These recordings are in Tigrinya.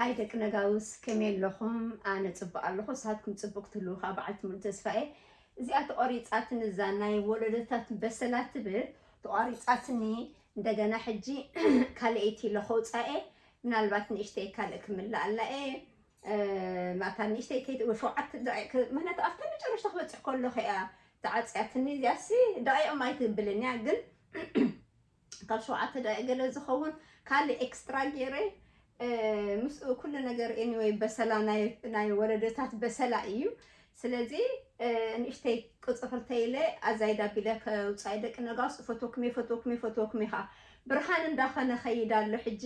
ኣይ ደቂ ነጋውስ፣ ከመይ ኣለኹም? ኣነ ጽቡቕ ኣለኹ፣ ንስኻትኩም ጽቡቕ ትህልዉ ከዓ በዓልቲ ሙሉ ተስፋ እየ። እዚኣ ተቖሪጻትኒ፣ እዛ ናይ ወለዶታት በሰላ ትብል ተቋሪጻትኒ። እንደገና ሕጂ ካልኣይቲ ኢለ ከውጻ እየ። ምናልባት ንእሽተይ ካልእ ክምልኣላ እየ። እ፣ ማታ ንእሽተይ ከይት-፣ ሸውዓተ ደቂቕ፣ ምኽንያቱ ኣብታ መጨረሽታ ክበጽሕ ከለኹ እያ ተዓጽያትኒ። እዚኣሲ ደቂቕ ኣይትብልን እያ፣ ግን ካብ ሸውዓተ ደቂቕ ገለ ዝኸውን ካልእ ኤክስትራ ገይረ፣ እ፣ ምስኡ ኩሉ ነገር። ኤኒወይ፣ በሰላ ናይ፣ ናይ ወለዶታት በሰላ እዩ። ስለዚ፣ እ፣ ንእሽተይ ቅጽፍርተ ኢለ ኣዛይዳ ቢለ ከውጻኢ ደቂ ነጋውስ፣ ፈቶክሜ፣ ፈቶክሜ፣ ፈቶክሜ ኸኣ ብርሃን እንዳኸነ ኸይድ ኣሎ። ሕጂ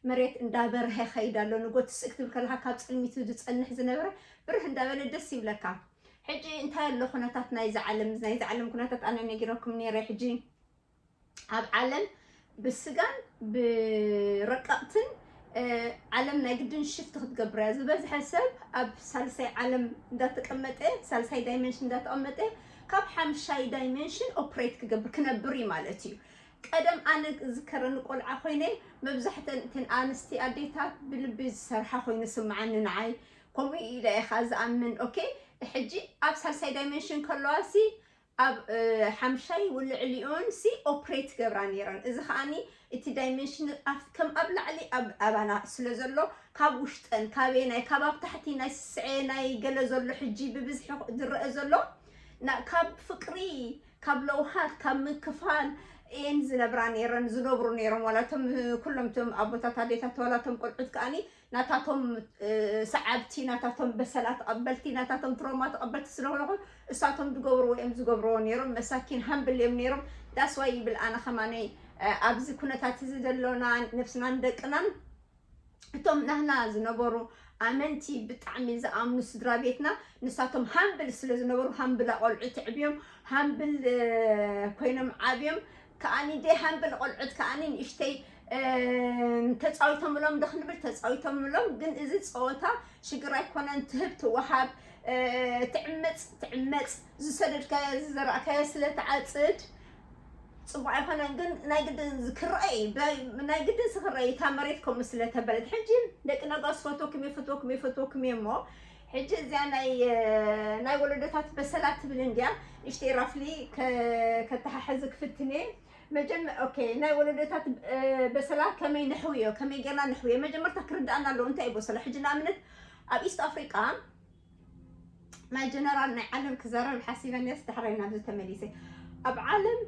መሬት እንዳበርሀ ኸይድ ኣሎ። ንጎ ትስእ ክትብል ከለኻ ካብ ጽልሚቱ ዝጸንሕ ዝነበረ ብርህ እንዳበለ ደስ ይብለካ። ሕጂ እንታይ ኣሎ ኩነታት ናይዚ ዓለም? ናይዚ ዓለም ኩነታት ኣነ ነጊረኩም ነይረ። ሕጂ ኣብ ዓለም ብስጋን ብረቀቕትን፣ እ፣ ዓለም ናይ ግድን ሽፍት ክትገብር እያ። ዝበዝሐ ሰብ ኣብ ሳልሳይ ዓለም እንዳተቀመጠ፣ ሳልሳይ ዳይሜንሽን እንዳተቀመጠ፣ ካብ ሓምሻይ ዳይሜንሽን ኦፕሬት ክገብር፣ ክነብር እዩ ማለት እዩ። ቀደም ኣነ ዝከረኒ ቆልዓ ኮይነ፣ መብዛሕተን እተን ኣንስቲ ኣዴታት ብልቢ ዝሰርሓ ኮይኑ ስምዓኒ ንዓይ። ከምኡ ኢለ እየ ኸኣ ዝኣምን። ኦኬ፣ ሕጂ ኣብ ሳልሳይ ዳይሜንሽን ከለዋ ሲ ኣብ፣ እ፣ ሓምሻይ ውልዕሊኦን ሲ ኦፕሬት ገብራ ነይረን። እዚ ኸኣኒ እቲ ዳይሜንሽን ኣብ፣ ከም ኣብ ላዕሊ ኣብ፣ ኣባና ስለ ዘሎ፣ ካብ ውሽጠን፣ ካበይ ናይ፣ ካብ ኣብ ታሕቲ ናይ ስስዐ ናይ ገለ ዘሎ ሕጂ ብብዝሒ ዝረአ ዘሎ፣ ና-፣ ካብ ፍቅሪ፣ ካብ ለውሃት፣ ካብ ምክፋል እየን ዝነብራ ነይረን፣ ዝነብሩ ነይሮም። ዋላ እቶም፣ እ፣ ኩሎም እቶም ኣቦታት ኣዴታት፣ ዋላ እቶም ቆልዑት ከኣኒ ናታቶም፣ እ፣ ሰዓብቲ፣ ናታቶም በሰላ ተቐበልቲ፣ ናታቶም ትሮማ ተቐበልቲ ስለዝኾኑ፣ እሳቶም ዝገብርዎ እዮም ዝገብርዎ ነይሮም። መሳኪን ሃምብል እዮም ነይሮም። ዳስ ዋይ ይብል ኣነ ኸማነይ፣ እ፣ ኣብዚ ኩነታት እዚ ዘሎና ነፍስናን ደቅናን፣ እቶም ናህና ዝነበሩ ኣመንቲ፣ ብጣዕሚ ዝኣምኑ ስድራ ቤትና፣ ንሳቶም ሃምብል ስለ ዝነበሩ፣ ሃምብል ኣቆልዑ ትዕብዮም፣ ሃምብል፣ እ፣ ኮይኖም ዓብዮም። ከኣኒ ደይ ሃምብል ቆልዑት ከኣኒ ንእሽተይ፣ እ፣ ተጻዊቶምሎም ዶ ክንብል፣ ተጻዊቶምሎም። ግን እዚ ጸወታ ሽግር ኣይኮነን። ትህብ ትወሃብ፣ እ፣ ትዕመጽ ትዕመጽ፣ ዝሰደድካዮ ዝዘራእካዮ ስለ ትዓጽድ ጽቡቕ ኣይኮነን። ግን ናይ ግድን ክረኣይ፣ ናይ ግድን ክረኣይ፣ እታ መሬት ከምኡ ስለ ተበለት። ሕጂ ደቂ ነጋውስ ፈትወኩም እየ፣ ፈትወኩም እየ፣ ፈትወኩም እየ እሞ፣ ሕጂ እዚኣ ናይ፣ ናይ ወለዶታት በሰላ ትብል እንድያ። ንእሽተይ ራፍሊ ከ-፣ ከተሓሕዝ ክፍትን እየ። መጀመ-፣ ኦኬ፣ ናይ ወለዶታት፣ እ፣ በሰላ ከመይ ነሕውዮ፣ ከመይ ጌርና ነሕውዮ? መጀመርታ ክርድኣና ኣለዎ እንታይ እዩ በሰላ። ሕጂ ንኣብነት ኣብ ኢስት ኣፍሪቃ ናይ ጀነራል ናይ ዓለም ክዛረብ ሓሲበ ነስ፣ ዳሕራይ ናብዚ ተመሊሰ። ኣብ ዓለም፣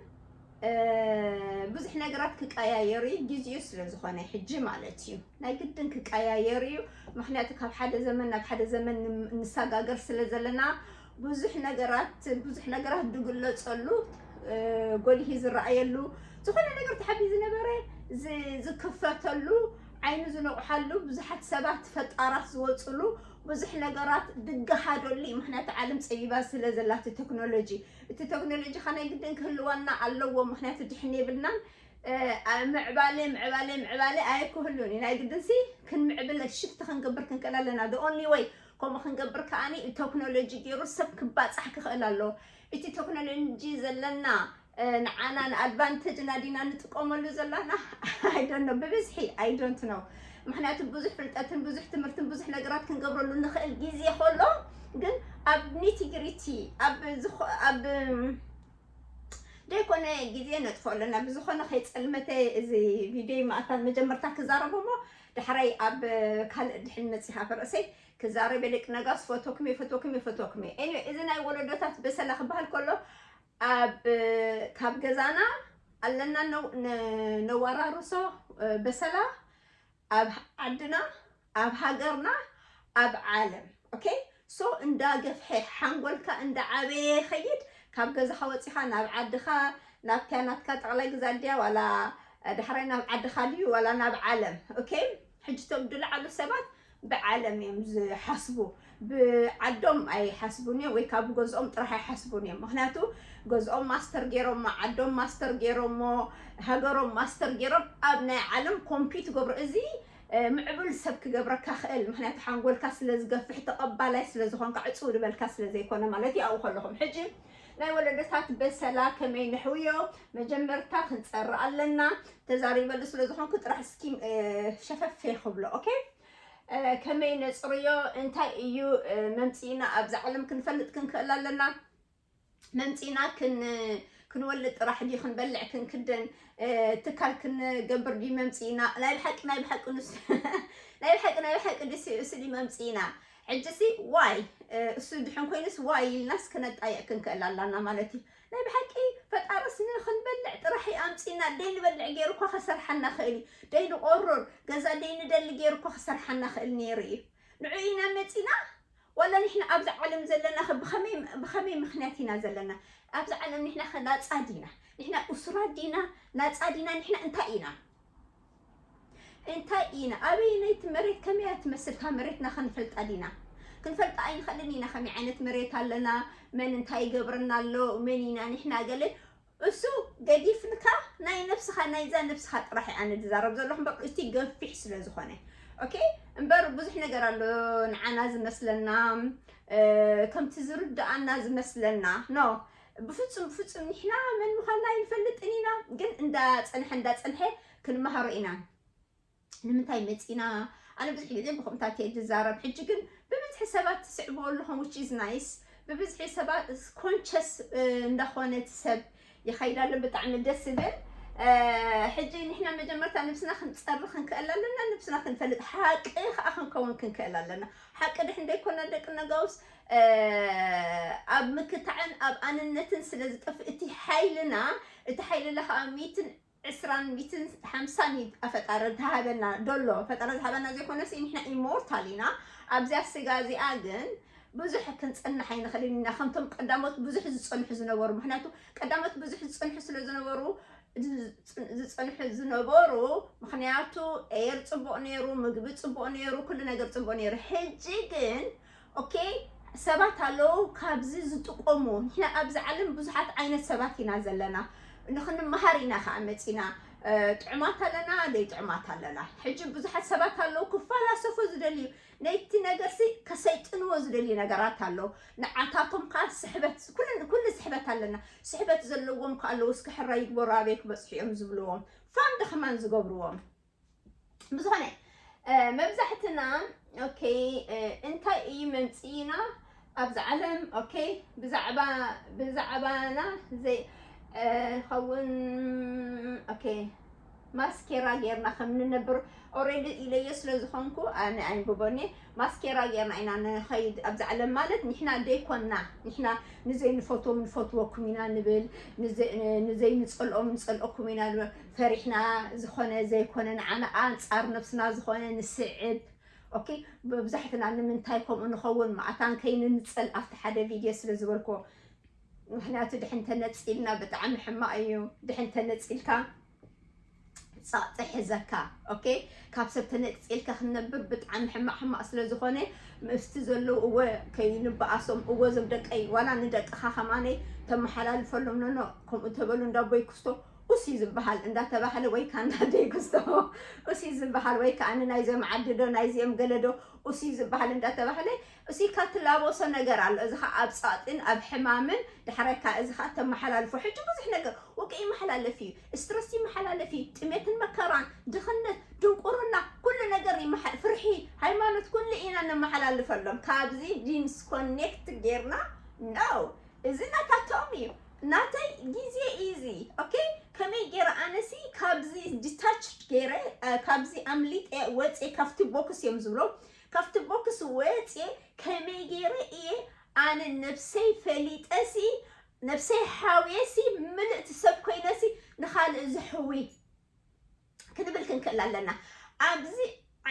እ፣ ብዙሕ ነገራት ክቀያየር እዩ፣ ግዜኡ ስለ ዝኾነ ሕጂ ማለት እዩ። ናይ ግድን ክቀያየር እዩ። ምኽንያቱ ካብ ሓደ ዘመን ናብ ሓደ ዘመን ን-፣ ንሰጋገር ስለ ዘለና፣ ብዙሕ ነገራት፣ ብዙሕ ነገራት ዝግለጸሉ፣ እ፣ ጎሊሁ ዝረኣየሉ፣ ዝኾነ ነገር ተሓቢኡ ዝነበረ ዝ-፣ ዝክፈተሉ፣ ዓይኑ ዝነቑሓሉ፣ ብዙሓት ሰባት ፈጣራት ዝወፅሉ፣ ብዙሕ ነገራት ዝገሃደሉ እዩ። ምኽንያቱ ዓለም ፀቢባ ስለ ዘላ እቲ ቴክኖሎጂ። እቲ ቴክኖሎጂ ኸ ናይ ግድን ክህልወና ኣለዎ፣ ምኽንያቱ ድሕን የብልናን። እ፣ ኣ-፣ ምዕባለ፣ ምዕባለ፣ ምዕባለ ኣይክህሉን እዩ። ናይ ግድንሲ ክንምዕብል፣ ሽፍት ክንገብር ክንክእል ኣለና። The only way ከምኡ ክንገብር ከኣኒ ቴክኖሎጂ ገይሩ ሰብ ክባጻሕ ክኽእል ኣለዎ። እቲ ቴክኖሎጂ ዘለና፣ እ፣ ንዓና ንኣድቫንቴጅና ዲና ንጥቀመሉ ዘለና? I don't know። ብብዝሒ I don't know። ምኽንያቱ ብዙሕ ፍልጠትን ብዙሕ ትምህርትን ብዙሕ ነገራት ክንገብረሉ ንኽእል ግዜ ከሎ፣ ግን ኣብ ኒቲግሪቲ፣ ኣብ ዝኾ-፣ ኣብ ደይኮነ ግዜ ነጥፎ ኣለና። ብዝኾነ ከይጸልመተ እዚ ቪድዮ ማእታን መጀመርታ ክዛረብ እሞ ዳሕራይ ኣብ ካልእ ድሕን መጺኻ ፈረሰይ ክዛረብ። የደቂ ነጋስ ፈቶክሜ፣ ፈቶክሜ፣ ፈቶክሜ። Anyway፣ እዚ ናይ ወለዶታት በሰላ ክበሃል ከሎ ኣብ፣ ካብ ገዛና ኣለና ነው-፣ ነ-፣ ነወራርሶ በሰላ ኣብ ዓድና፣ ኣብ ሃገርና፣ ኣብ ዓለም። ኦኬ? ሶ እንዳገፍሐ ሓንጎልካ እንዳዓበየ ይኸይድ። ካብ ገዛኻ ወጺኻ ናብ ዓድኻ፣ ናብታ ናትካ ጠቕላይ ግዛት ድያ ዋላ ዳሕራይ ናብ ዓድኻ ድዩ ዋላ ናብ ዓለም? ኦኬ? ሕጂ እቶም ዝለዓሉ ሰባት ብዓለም እዮም ዝሓስቡ፣ ብዓዶም ኣይሓስቡን እዮም፣ ወይ ካብ ገዝኦም ጥራሕ ኣይሓስቡን እዮም። ምኽንያቱ ገዝኦም ማስተር ገይሮሞ፣ ዓዶም ማስተር ገይሮሞ፣ ሃገሮም ማስተር ገይሮም ኣብ ናይ ዓለም ኮምፒት ገብሩ። እዚ፣ እ፣ ምዕቡል ሰብ ክገብረካ ክእል፣ ምኽንያቱ ሓንጎልካ ስለ ዝገፍሕ፣ ተቐባላይ ስለ ዝኾንካ፣ ዕጽው ዝበልካ ስለ ዘይኮነ ማለት እዩ። ኣብኡ ከለኹም ሕጂ ናይ ወለዶታት በሰላ ከመይ ንሕውዮ መጀመርታ ክንጸሪ ኣለና። ተዛሪበሉ ስለ ዝኾንኩ ጥራሕ እስኪ፣ እ፣ ሸፈፍ ክብሎ። ኦኬ? ከመይ ነጽርዮ? እንታይ እዩ መምጽኢና? ኣብዛ ዓለም ክንፈልጥ ክንክእል ኣለና። መምጺና ክንወልድ ጥራሕ ድዩ? ክንበልዕ ክንክደን ትካል ክንገብር ድዩ መምጺና? ናይ ብሓቂ ናይ ብሓቂ ንሱ ናይ ብሓቂ ናይ ብሓቂ ድዩ እሱ ድዩ መምጺና? ሕጂ ሲ ዋይ እሱ ድሕን ኮይኑስ ዋይ ኢልናስ ክነጣየቅ ክንክእል ኣላና ማለት እዩ። ናይ ብሓቂ ፈጣርስ ንክንበልዕ ጥራሕ እዩ ኣምጺና። ደይ ንበልዕ ገይሩ እኳ ከሰርሓና ክእል እዩ። ደይ ንቆርር ገዛ ደይ ንደሊ ገይሩ እኳ ከሰርሓና ክእል ነይሩ እዩ። ንዑ ኢና መጺና። ዋላ ንሕና ኣብዛ ዓለም ዘለና ብኸመይ ምኽንያት ኢና ዘለና? ኣብዛ ዓለም ንሕና ኸ ናጻ ዲና? ንሕና እሱራት ዲና? ናጻ ዲና? ንሕና እንታይ ኢና? እንታይ ኢና? ኣበየነይቲ መሬት ከመይ እያ ትመስል? እታ መሬትና ኸንፈልጣ ዲና? ክንፈልጣ ኣይንኽእልን ኢና። ከመይ ዓይነት መሬት ኣለና? መን እንታይ ይገብረና ኣሎ? መን ኢና ንሕና? ገለ እሱ ገዲፍልካ ናይ ነብስኻ ናይዛ ነብስኻ ጥራሕ እየ ኣነ ዝዛረብ ዘለኹ እምበር እቲ ገፊሕ ስለ ዝኾነ ኦኬ እምበር ብዙሕ ነገር ኣሎ ንዓና ዝመስለና ከምቲ ዝርድኣና ዝመስለና ኖ ብፍጹም ብፍጹም ንሕና መን ምዃንና ኣይንፈልጥን ኢና ግን እንዳጸንሐ እንዳጸንሐ ክንመሃሮ ኢና ንምንታይ መፂና ኣነ ብዙሕ ግዜ ብከምታት እየ ዝዛረብ ሕጂ ግን ብብዝሒ ሰባት ትስዕብዎ ኣለኹም which is nice ብብዝሒ ሰባት conscious እንዳኾነ እቲ ሰብ ይኸይድ ኣሎ ብጣዕሚ ደስ ዝብል ሕጂ ንሕና መጀመርታ ነብስና ክንፀሪ ክንክእል ኣለና ነብስና ክንፈልጥ ሓቂ ከዓ ክንከውን ክንክእል ኣለና ሓቂ ድሕን ደይኮና ደቂ ነጋውስ ኣብ ምክታዕን ኣብ ኣንነትን ስለ ዝጠፍእ እቲ ሓይልና እቲ ሓይልና ከዓ ሚትን ዕስራን ሚትን ሓምሳን እዩ ፈጣሪ ዝሃበና ደሎ ፈጣሪ ዝሃበና ዘይኮነስ ንሕና ኢሞርታል ኢና ኣብዚኣ ስጋ እዚኣ ግን ብዙሕ ክንፅንሕ ኣይንኽእልን ኢና ከምቶም ቀዳሞት ብዙሕ ዝፀንሑ ዝነበሩ ምክንያቱ ቀዳሞት ብዙሕ ዝፀንሑ ስለ ዝነበሩ ዝፀንሑ ዝነበሩ ምክንያቱ ኤር ፅቡቅ ነይሩ ምግቢ ፅቡቅ ነይሩ ኩሉ ነገር ፅቡቅ ነይሩ ሕጂ ግን ኦኬ ሰባት ኣለዉ ካብዚ ዝጥቀሙ ንሕና ኣብዚ ዓለም ብዙሓት ዓይነት ሰባት ኢና ዘለና ንክንመሃር ኢና ከዓ መፂና ጥዑማት ኣለና ደይ ጥዑማት ኣለና ሕጂ ብዙሓት ሰባት ኣለዉ ክፈላሰፉ ዝደልዩ ነይቲ ነገርሲ ከሰይጥንዎ ዝደልዩ ነገራት ኣለዉ ንዓታቶም ከዓ ስሕበት ኩሉ ስሕበት ኣለና ስሕበት ዘለዎም ከዓ ኣለዉ እስኪ ሕራ ይግበሩ ኣበይ ክበፅሑ እዮም ዝብልዎም ፋንድ ከማን ዝገብርዎም ብዝኾነ መብዛሕትና ኦኬ እንታይ እዩ መምፅኢና ኣብዚ ዓለም ኦኬ ብዛዕባ ብዛዕባና ዘይ ኸውን ኦኬ ማስኬራ ጌርና ከም ንነብር ኦሬዲ ኢለዮ ስለ ዝኾንኩ ኣነ ኣይንብቦኒ ማስኬራ ጌርና ኢና ንኸይድ ኣብዚ ዓለም ማለት ንሕና ደይኮንና ንሕና ንዘይንፈትዎም ንፈትወኩም ኢና ንብል ንዘይንፀልኦም ንፀልኦኩም ኢና ንብል ፈሪሕና ዝኾነ ዘይኮነ ንዓና ኣንፃር ነብስና ዝኾነ ንስዕብ ኦኬ ብብዛሕትና ንምንታይ ከምኡ ንኸውን ማእታን ከይንንፀል ኣብቲ ሓደ ቪድዮ ስለ ዝበልኮ ምክንያቱ ድሕን ተነፂልና ብጣዕሚ ሕማቅ እዩ ድሕን ተነፂልካ ፃጥሕ ዘካ ኦኬ ካብ ሰብ ተነፂልካ ክንነብር ብጣዕሚ ሕማቅ ሕማቅ ስለ ዝኾነ ምስቲ ዘለዉ እወ ከይንበኣሶም እወ ዞም ደቀይ ዋላ ንደቅኻ ከማነይ ተመሓላልፈሎም ኖኖ ከምኡ ተበሉ እንዳቦይ ክስቶ ኡሲ ዝበሃል እንዳተባህለ ወይ ከዓ እንዳደይ ክስቶ ኡሲ ዝበሃል ወይ ከዓ ንናይዞም ዓዲ ዶ ናይዚኦም ገለ ዶ ኡሲ ዝበሃል እንዳተባህለ እሲ ካትላቦሶ ነገር ኣሎ እዚ ከዓ ኣብ ፃጥን ኣብ ሕማምን ዳሕራይ ከዓ እዚ ከዓ ተመሓላልፎ ሕጂ ብዙሕ ነገር ውግእ ይመሓላለፍ እዩ ስትረስ ይመሓላለፍ እዩ ጥሜትን መከራን ድኽነት ድንቁርና ኩሉ ነገር ይመሓ ፍርሒ ሃይማኖት ኩሉ ኢና ነመሓላልፈሎም ካብዚ ዲስኮኔክት ጌርና ነው እዚ ናታቶም እዩ ናተይ ግዜ ኢዚ ኦኬ ከመይ ገይረ ኣነሲ ካብዚ ዲታች ገይረ ካብዚ ኣምሊጠ ወፅየ ካብቲ ቦክስ እዮም ዝብሎ ካብቲ ቦክስ ወፅየ ከመይ ገይረ እየ ኣነ ነብሰይ ፈሊጠሲ ነብሰይ ሓውየሲ ምልእቲ ሰብ ኮይነሲ ንኻልእ ዝሕዊ ክንብል ክንክእል ኣለና ኣብዚ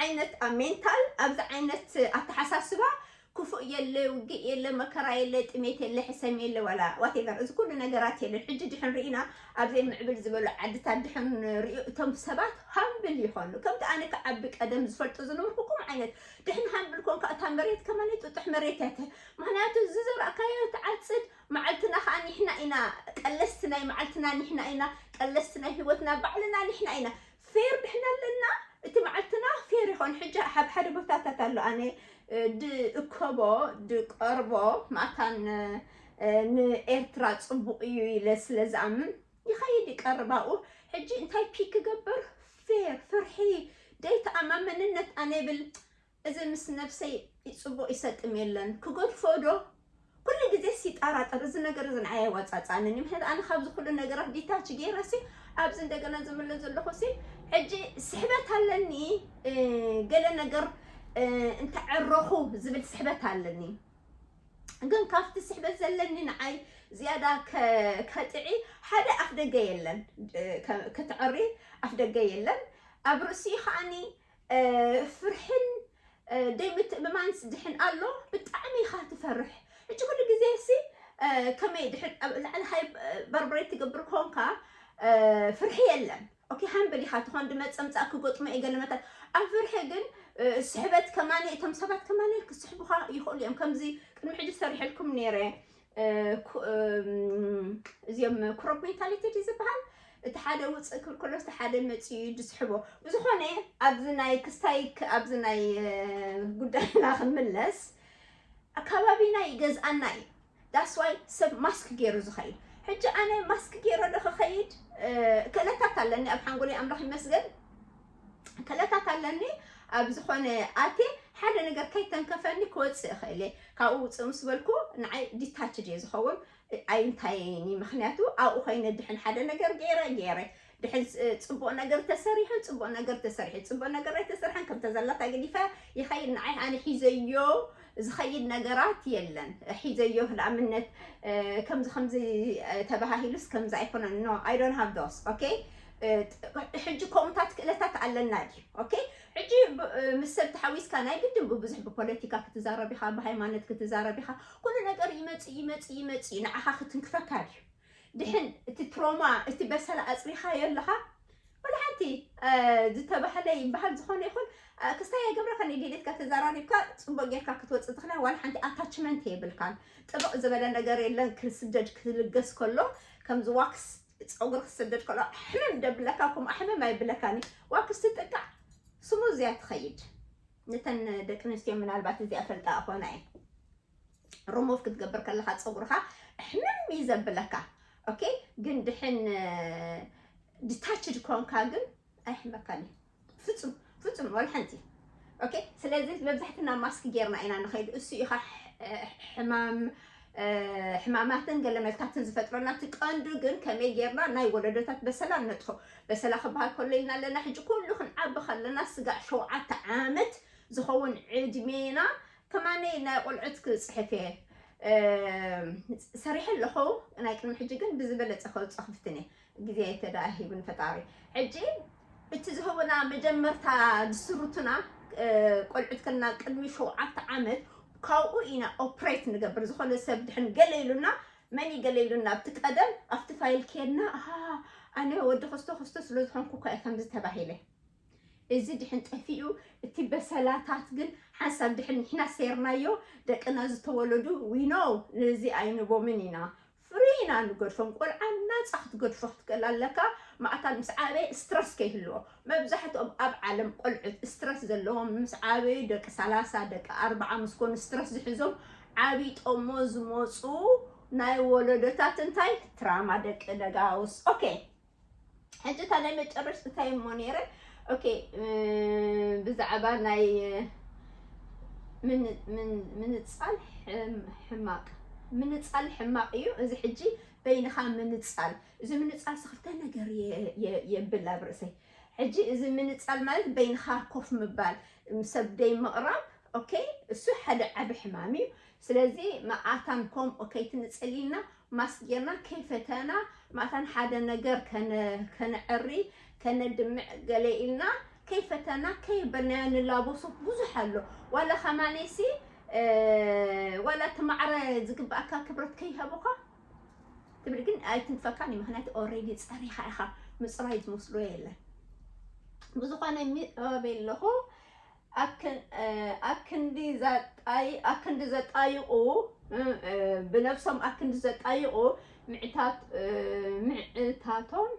ዓይነት ሜንታል ኣብዚ ዓይነት ኣተሓሳስባ ክፉእ የለ ውግእ የለ መከራ የለ ጥሜት የለ ሕሰም የለ ዋላ ዋቴቨር እዚ ኩሉ ነገራት የለን ሕጂ ድሕን ርኢና ኣብዘን ምዕብል ዝበሉ ዓድታት ድሕን ርእዩ እቶም ሰባት ሃምብል ይኾኑ ከምቲ ኣነ ክዓቢ ቀደም ዝፈልጦ ዝነበርኩ ከምኡ ዓይነት ድሕን ሃምብል ኮንካ እታ መሬት ከማን ጥጡሕ መሬት እያ ምክንያቱ ዝዘራእካዮ ትዓፅድ መዓልትና ከዓ ኒሕና ኢና ቀለስቲ ናይ መዓልትና ኒሕና ኢና ቀለስቲ ናይ ህይወትና ባዕልና ኒሕና ኢና ፌር ድሕና ኣለና እቲ መዓልትና ፌር ይኾን ሕጂ ኣብ ሓደ ቦታታት ኣሎ ኣነ ድእከቦ ድቀርቦ ማእታን ንኤርትራ ፅቡቅ እዩ ኢለ ስለ ዝኣምን ይኸይድ ይቀርብ ኣብኡ ሕጂ እንታይ ፒክ ክገብር ፌር ፍርሒ ደይተኣማመንነት ኣነ ብል እዚ ምስ ነብሰይ ጽቡቕ ይሰጥም የለን ክገድፎ ዶ? ኩሉ ግዜ ሲጠራጠር፣ እዚ ነገር እዚ ንዓይ ኣይዋጻጻንን እዩ። ምክንያቱ ኣነ ካብዚ ኩሉ ነገራት ዲታች ገይረ ሲ ኣብዚ እንደገና ዝምለ ዘለኹ ሲ ሕጂ ስሕበት ኣለኒ፣ እ፣ ገለ ነገር፣ እ፣ እንተዐረኹ ዝብል ስሕበት ኣለኒ። ግን ካብቲ ስሕበት ዘለኒ ንዓይ ዝያዳ ከ-፣ ከጥዒ ሓደ ኣፍ ደገ የለን፣ እ፣ ከ-፣ ክትዐሪ ኣፍ ደገ የለን። ኣብ ርእሲ ከዓኒ፣ እ፣ ፍርሕን፣ እ፣ ደይ ምትእምማንስ ድሕን ኣሎ። ብጣዕሚ ኢኻ ትፈርሕ። ሕጂ ኩሉ ግዜ ሲ፣ እ፣ ከመይ ድሕን ኣብ ላዕሊ ሃይ በርበሬ ትገብር ኮንካ፣ እ፣ ፍርሒ የለን። ኦኬ፣ ሃምብል ኢኻ ትኾን፣ ድመጸ ምጻእ ክገጥሞ እዩ ገለ መታን። ኣብ ፍርሒ ግን፣ እ፣ ስሕበት ከማን፣ እቶም ሰባት ከማን ክስሕቡኻ ይኽእሉ እዮም። ከምዚ ቅድሚ ሕጂ ሰሪሐልኩም ነይረ፣ እ፣ ኩ-፣ እም፣ እዚኦም ክሮፕ ሜንታሊቲ ድዩ ዝበሃል? እቲ ሓደ ውፅእ ክብል ከሎ እቲ ሓደ መፂኡ እዩ ዝስሕቦ። ብዝኾነ ኣብዚ ናይ ክስታይ ክ-፣ ኣብዚ ናይ፣ እ፣ ጉዳይና ክንምለስ፣ ኣካባቢና ይገዝኣና እዩ። ዳስ ዋይ ሰብ ማስክ ገይሩ ዝኸይድ። ሕጂ ኣነ ማስክ ገይረ ዶ ክኸይድ፣ እ፣ ክእለታት ኣለኒ ኣብ ሓንጎለይ፣ ኣምላኽ ይመስገን። ክእለታት ኣለኒ። ኣብ ዝኾነ ኣትየ ሓደ ነገር ከይተንከፈኒ ክወፅእ እኽእል እየ። ካብኡ ውፅእ ምስ በልኩ ንዓይ ዲታችድ እየ ዝኸውን። ኣይንታይን እዩ፣ ምክንያቱ ኣብኡ ኮይነ ድሕን ሓደ ነገር ገይረ፣ ገይረ፣ ድሕን ፅ-፣ ፅቡቕ ነገር ተሰሪሑ፣ ፅቡቕ ነገር ተሰሪሑ፣ ፅቡቕ ነገር ኣይተሰርሐን፣ ከምተ ዘላታ ገዲፈ ይኸይድ። ንዓይ ኣነ ሒዘዮ ዝኸይድ ነገራት የለን። ሒዘዮ ንኣብነት፣ እ፣ ከምዚ፣ ከምዚ፣ እ፣ ተባሃሂሉስ ከምዚ ኣይኮነን። No, I don't have those, okay? እ፣ ሕጂ ከምኡታት ክእለታት ኣለና ድዩ? ኦኬ? ሕጂ ብ-፣ እ፣ ምስ ሰብ ተሓዊስካ ናይ ግድን ብብዙሕ ብፖለቲካ ክትዛረብ ኢኻ፣ ብሃይማኖት ክትዛረብ ኢኻ። ኩሉ ነገር ይመጽእ፣ ይመጽእ፣ ይመጽእ እዩ፣ ንዓኻ ክትንክፈካ ድዩ? ድሕን እቲ ትሮማ፣ እቲ በሰላ ኣጽሪኻዮ ኣለኻ? ወላ ሓንቲ፣ እ፣ ዝተባህለ ይበሃል ዝኾነ ይኹን፣ እ፣ ክስታይ ኣይገብረካን እዩ፣ ድሌትካ ተዘራሪብካ ጽቡቕ ጌርካ ክትወጽእ ትኽእል፣ ዋላ ሓንቲ ኣታችመንት የብልካን። ጥብቕ ዝበለ ነገር የለን፣ ክስደድ ክልገስ ከሎ፣ ከምዚ ዋክስ ጸጉሪ ክስደድ ከሎ ሕምም ደብለካ፣ ከምኡ ሕምም ኣይብለካን እዩ። ዋክስ ትጥቃዕ ስሙዝ እያ ትኸይድ። ነተን ደቂ ኣንስትዮ ምናልባት እዚኣ ፈልጣ ኾና እየ። ሪሙቭ ክትገብር ከለኻ ጸጉርኻ ሕምም እዩ ዘብለካ። ኦኬ፣ ግን ድሕን፣ እ፣ ዲታችድ ኮንካ ግን ኣይሕመካን እዩ። ፍጹም፣ ፍጹም ወላ ሓንቲ። ኦኬ፣ ስለዚ መብዛሕትና ማስክ ጌርና ኢና ንኸይድ። እሱ ኢኻ ሕ-፣ ሕማም፣ እ፣ ሕማማትን ገለ መልካትን ዝፈጥረና። እቲ ቀንዱ ግን ከመይ ጌርና ናይ ወለዶታት በሰላ ነጥፎ። በሰላ ክበሃል ከሎ ኢልና ኣለና። ሕጂ ኩሉ ክንዓቢ ከለና ስጋዕ ሸውዓተ ዓመት ዝኸውን ዕድሜና ከማነይ ናይ ቆልዑት ክጽሕፍ እየ። እ፣ ሰሪሐ ኣለኹ። ናይ ቅድሚ ሕጂ ግን ብዝበለጸ ከውጽኦ ክፍትን እየ። ግዜ ተደኣ ሂቡን ፈጣሪ። ሕጂ እቲ ዝህቡና መጀመርታ ዝስርቱና፣ እ፣ ቆልዑት ከለና ቅድሚ ሸውዓተ ዓመት ካብኡ ኢና ኦፕሬት ንገብር። ዝኾነ ሰብ ድሕን ገለ ኢሉና፣ መን እዩ ገለ ኢሉና? ኣብቲ ቀደም ኣብቲ ፋይል ኬድና፣ ኣሃ፣ ኣነ ወዲ ክስቶ ክስቶ ስለ ዝኾንኩ እኮ እየ ከምዚ ተባሂለ። እዚ ድሕን ጠፊኡ፣ እቲ በሰላታት ግን ሓንሳብ ድሕን ንሕና ሴርናዮ፣ ደቅና ዝተወለዱ፣ we know፣ ነዚ ኣይንቦምን ኢና። ፍሪ ኢና ንገድፎም። ቆልዓ ናጻ ክትገድፎ ክትክእል ኣለካ። ማእታን ምስ ዓበየ ስትረስ ከይህልዎ። መብዛሕትኦም ኣብ ዓለም ቆልዑት ስትረስ ዘለዎም ምስ ዓበዩ፣ ደቂ ሰላሳ፣ ደቂ ኣርብዓ ምስ ኮኑ ስትረስ ዝሕዞም ዓቢጦሞ ዝመጹ ናይ ወለዶታት እንታይ ትራማ ደቂ ደጋውስ። ኦኬ። ሕጂ እታ ናይ መጨረሽታ እንታይ እሞ ነይረ? ኦኬ፣ እ፣ ብዛዕባ ናይ ምን-፣ ምን-፣ ምንጻል ሕም-፣ ሕማቅ። ምንጻል ሕማቅ እዩ። እዚ ሕጂ በይንኻ ምንጻል። እዚ ምንጻል ሲ ክልተ ነገር የ-፣ የ-፣ የብል ኣብ ርእሰይ። ሕጂ እዚ ምንጻል ማለት በይንኻ ኮፍ ምባል፣ ምስ ሰብ ደይ ምቕራብ። ኦኬ፣ እሱ ሓደ ዓቢ ሕማም እዩ። ስለዚ መኣታን ኮም ኦኬ ትንጽል ኢልና ማስክ ጌርና ከይፈተና፣ ማእታን ሓደ ነገር ከነ-፣ ከነዐሪ፣ ከነድምዕ ገለ ኢልና ከይፈተና፣ ከይበልናዮ ንላበሶ ብዙሕ ኣሎ። ዋላ ከማነይሲ፣ እ፣ ዋላ እቲ ማዕረ ዝግብኣካ ክብረት ከይሃቡኻ ትብል፣ ግን ኣይትንፈካን እዩ። ምኽንያቱ ኦልሬዲ ጸሪኻ ኢኻ፣ ምጽራይ ዝመስሎ የለን። ብዝኾነ ሚ-፣ ኣበይ ኣለኹ? ኣክን-፣ እ፣ ኣክንዲ ዘጣይ-፣ ኣክንዲ ዘጣይቑ፣ እ፣ እ፣ ብነብሶም ኣክንዲ ዘጣይቑ ምዕታት-፣ እ፣ ምዕታቶም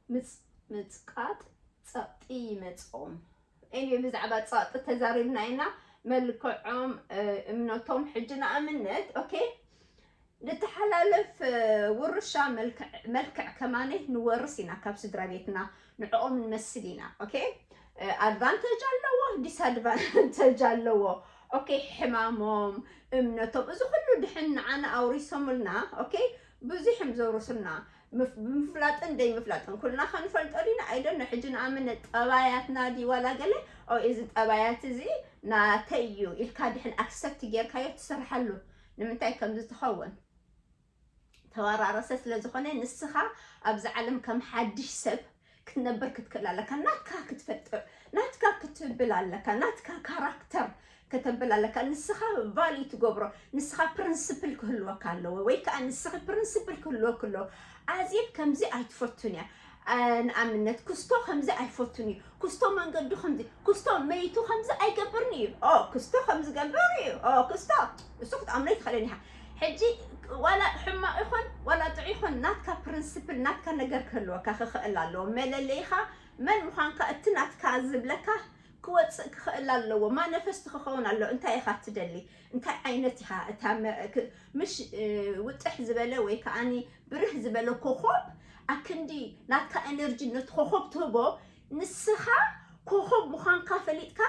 ምጽ-፣ ምጽቃጥ ጸቕጢ ይመጽኦም። ኤኒዌይ፣ ብዛዕባ ጸቕጢ ተዛሪብና ኢና። መልክዖም፣ እ፣ እምነቶም፣ ሕጂ ንኣብነት፣ ኦኬ፣ ንተሓላለፍ፣ እ፣ ውርሻ መልክዕ፣ መልክዕ ከማነ ንወርስ ኢና ካብ ስድራ ቤትና፣ ንዕኦም ንመስል ኢና። ኦኬ፣ ኣድቫንቴጅ ኣለዎ፣ ዲስኣድቫንቴጅ ኣለዎ። ኦኬ፣ ሕማሞም፣ እምነቶም፣ እዚ ኩሉ ድሕን ንዓና ኣውሪሶምልና። ኦኬ፣ ብዙሕ እዮም ዘውርሱልና። ምፍ- ብምፍላጥን ደይ ምፍላጥን ኩልና ከንፈልጦ ዲና? ኣይደነ። ሕጂ ንኣምን ጠባያትና ዲ ዋላ ገለ፣ ኦ፣ እዚ ጠባያት እዚ ናተይ እዩ ኢልካ ድሕን ኣክሰፕት ጌርካዮ ትሰርሓሉ። ንምንታይ ከምዚ ትኸውን? ተወራረሰ ስለ ዝኾነ፣ ንስኻ ኣብዚ ዓለም ከም ሓድሽ ሰብ ክትነብር ክትክእል ኣለካ። ናትካ ክትፈጥር፣ ናትካ ክትብል ኣለካ። ናትካ ካራክተር ከተብል ኣለካ። ንስኻ ቫልዩ ትገብሮ፣ ንስኻ ፕሪንስፕል ክህልወካ ኣለዎ፣ ወይ ከዓ ንስኺ ፕሪንስፕል ክህልወክ ኣለዎ። ኣዜብ ከምዚ ኣይትፈቱን እያ። ንኣብነት ክስቶ ከምዚ ኣይፈቱን እዩ። ክስቶ መንገዱ ከምዚ፣ ክስቶ መይቱ ከምዚ ኣይገብርን እዩ። ኦ ክስቶ ከምዚ ገበር እዩ። ኦ ክስቶ እሱ ክትኣምኖ ይትኽእልን ኢኻ። ሕጂ ዋላ ሕማቕ ይኾን ዋላ ጥዑይ ይኾን፣ ናትካ ፕሪንስፕል፣ ናትካ ነገር ክህልወካ ክኽእል ኣለዎ። መለለይኻ መን ምዃንካ፣ እቲ ናትካ ዝብለካ ክወፅእ ክኽእል ኣለዎ። ማነፈስቲ ክኸውን ኣለዎ። እንታይ ኢኻ ትደሊ? እንታይ ዓይነት ኢኻ? እታ መ- ክ- ምሽ እ፣ ውጥሕ ዝበለ ወይ ከዓኒ ብርህ ዝበለ ኮኾብ ኣክንዲ ናትካ ኤነርጂ ነቲ ኮኾብ ትህቦ። ንስኻ ኮኾብ ምዃንካ ፈሊጥካ